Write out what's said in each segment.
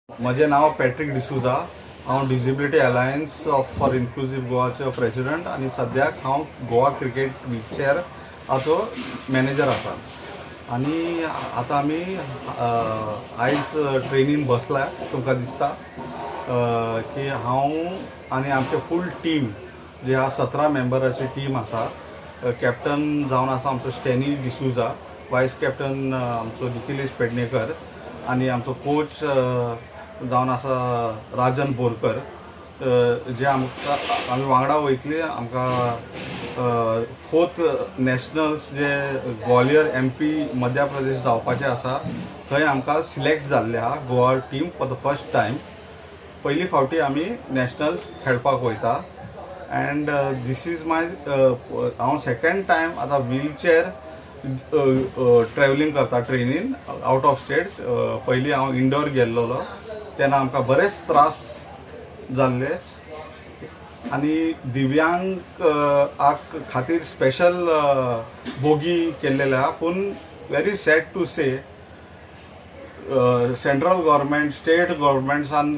म्हजें नांव पॅट्रीक डिसुजा. हांव Disability Alliance of for Inclusive गोवाचो प्रेसिडंट आनी सद्याक हांव गोवा क्रिकेट व्हीलचेअराचो मॅनेजर आसा. आनी आतां आमी आयज ट्रेनीन बसला. तुमकां दिसता की हांव आनी आमचे फूल टीम जे आहा, 17 मेंबराची टीम आसा. कॅप्टन जावन आसा आमचो स्टॅनी डिसुजा, वायस कॅप्टन आमचो निखिलेश पेडणेकर आनी आमचो कोच जावन आसा राजन बोरकर, जे आमकां आमी वांगडा वयतली. आमकां फोर्थ नॅशनल्स जे ग्वालियर, एमपी, मध्य प्रदेश जावपाचे आसा, थंय आमकां सिलेक्ट जाल्ले आहा Goa team for the first time. पयली फावटी आमी नॅशनल्स खेळपाक वयता. अँड this is my हांव सेकंड टायम आतां व्हीलचेअर ट्रॅवलिंग करता ट्रेनीन आउट ऑफ स्टेट. पयलीं हांव इंडोर गेल्लोलो तेन्ना आमकां बरेच त्रास जाल्ले. आनी दिव्यांग आक खातीर स्पेशल बोगी केल्लेले आहा, पूण very sad to say, central government, state गव्हर्मेंट्सान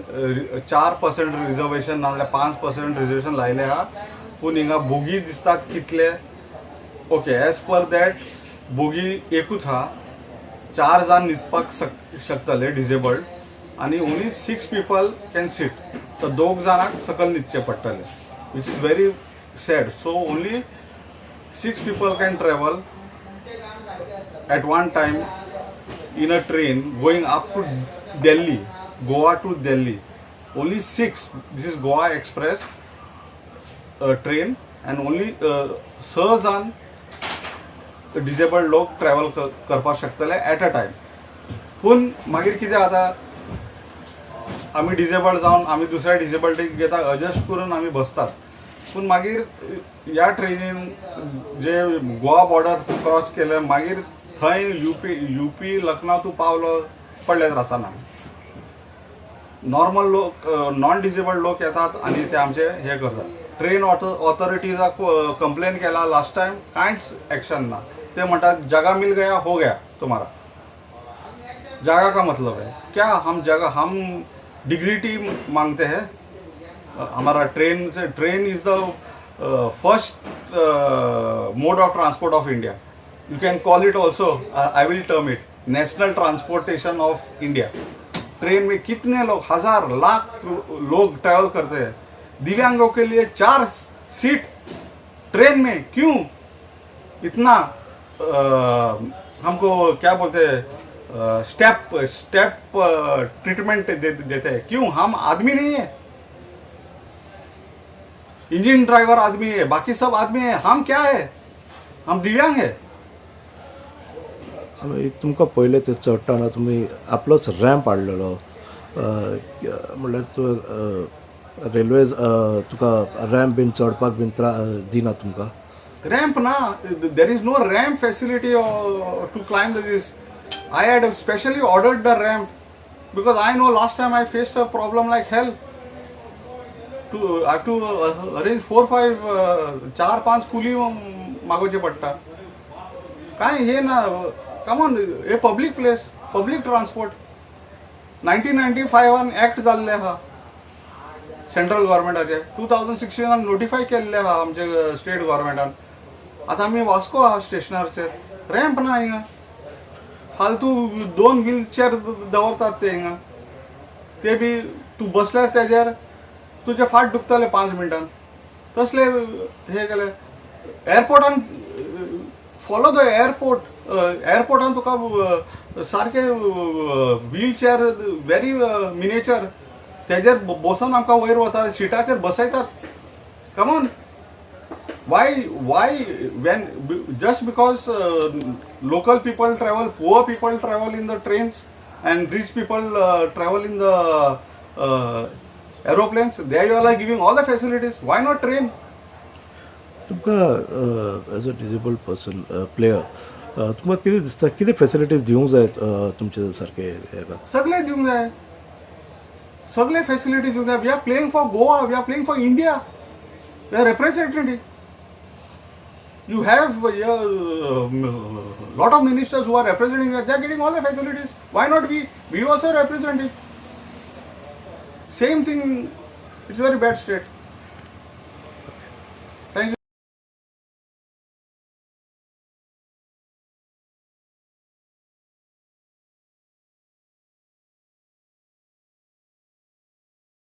4% reservation नाजाल्यार 5% रिजर्वेशन लायले आहा, पूण हिंगा बोगी दिसतात कितले? Okay, as per that bogie एकूच आहा, चार जाण न्हिदपाक शकतले डिजेबल्ड आनी only six people can sit. So दोग जाणांक सकयल न्हिदचें पडटलें, which is very sad. So only six people can travel at one time in a train going up to Delhi, Goa to Delhi. Only six. This is Goa Express train and only स जाण disabled लोक travel करपाक शकतले at a time. पूण मागीर कितें जाता, आमी डिजेबल्ड जावन आमी दुसऱ्या डिजेबल्टीक घेता, एडजस्ट करून आमी बसतात. पूण मागीर ह्या ट्रेनीन जे गोवा बॉर्डर क्रॉस केले, मागीर थंय युपी युपी लखनौ तूं पावलो, पडले त्रासाना. नॉर्मल लोक, नॉन डिजेबल्ड लोक येतात आनी ते आमचे हे करतात. ट्रेन ऑथॉरिटीजाक कंप्लेन केला लास्ट टायम, कांयच एक्शन ना. ते म्हणटात, "जगह मिल गया, हो गया तुम्हारा." जगह का मतलब है क्या? हम जगह, हम डिग्निटी मांगते हैं. हमारा train Se, train is the first mode of transport of India. You can call it also, I will term it national transportation of India. Train में कितने लोग, हजार लाख लोग ट्रैवल करते हैं. दिव्यांगों के लिए चार सीट ट्रेन में क्यों? इतना हमको क्या बोलते हैं, स्टेप स्टेप ट्रीटमेंट देते हैं क्यों? हम आदमी नहीं है? इंजन ड्राइवर आदमी है, बाकी सब आदमी है. हम क्या है? हम दिव्यांग है. आमी तुमकां पयलें ते चडटना तुमी आपलोच रॅम्प हाडलेलो, म्हणल्यार तूं रेल्वेज तुका रॅम्प बीन चडपाक बीन त्रा दिना तुमकां? रैम्प ना, there is no ramp facility to climb this. I had specially ordered the ramp because I know last time I faced a problem like hell. To I have to arrange four five, चार पांच कुली मागोवचे पडटा. काय हे ना? Come on, हे public place, public transport. 1995आन act जाल्ले आहा सेंट्रल गव्हर्मेंटाचे, 2016आन नोटिफाय केल्ले आहा आमचे स्टेट गव्हर्मेंटान. आतां आमी वास्को आहा स्टेशनाचेर, रॅम्प ना हिंगा. फालतू दोन व्हीलचेअर दवरतात ते हिंगा. ते बी तूं बसल्यार तेजेर तुजें फाट दुखतलें 5 मिनटान. तसले हे केले एअरपोर्टान. Follow the airport. एअरपोर्टान तुका सारके व्हील चेअर व्हेरी मिनेचर, तेजेर बसोन आमकां वयर वता, सिटाचेर बसयतात. Come on, why when just because local people travel, poor people travel in the trains and rich people travel in the aeroplanes, there you are giving all the facilities, why not train? तुमकां as a disabled person, player, तुमकां कितें दिसता, कितें facilities दिवंक जाय तुमचे सारके हेका? सगळे दिवंक जाय, सगळे फॅसिलिटी दिवंक जाय. We are playing for Goa, we are playing for India, we are representing. You have lot of ministers who are representing, they are getting all the facilities. Why not we? We also representing. Same thing, it's very bad state.